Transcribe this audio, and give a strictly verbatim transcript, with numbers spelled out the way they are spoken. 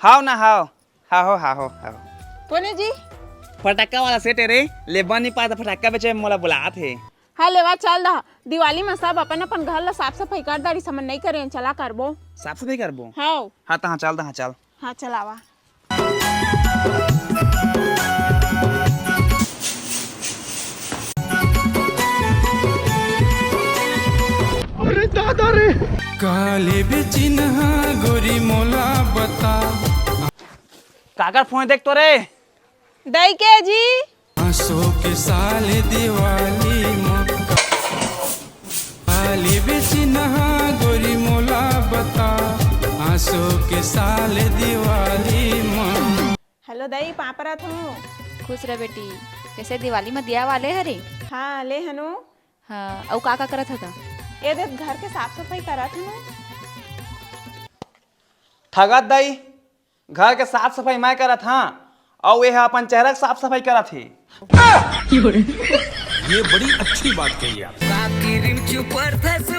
हाव ना, हाव। हाव, हाव, हाव। कोने जी? फटाका वाला सेठ हे रे, लेबा नहीं पाता, फटाका बेचे मोला बुलात हे। हाँ, लेवा चल दहा। दिवाली में सब अपन अपन घर ला साफ सफाई कर डारी, समन नहीं करे, चला करबो। साफ सफाई करबो? हाव। हाँ, तहाँ चल दहा, चल। हाँ, चलावा। अरे दादा रे। काले बेचिनहा गोरी मोला बता। काकर फोन देख तो रे। दई के जी। आसो के साल दिवाली म काले बेचिनहा गोरी मोला बता। आसो के साल दिवाली म हेलो दई, पाँव परत हूँ। खुश रह बेटी। कैसे दिवाली में दिया वाले हरे? हाँ, ले हनु। हाँ, अउ का का करत हता? ये देख, घर के साफ सफाई करत हनु। थगत दई, घर के साफ सफाई मैं करत हाँ, अउ ये ह अपन चेहरा के साफ सफाई करत हे। ये बड़ी अच्छी बात कही आप। काकी रिमचू परथस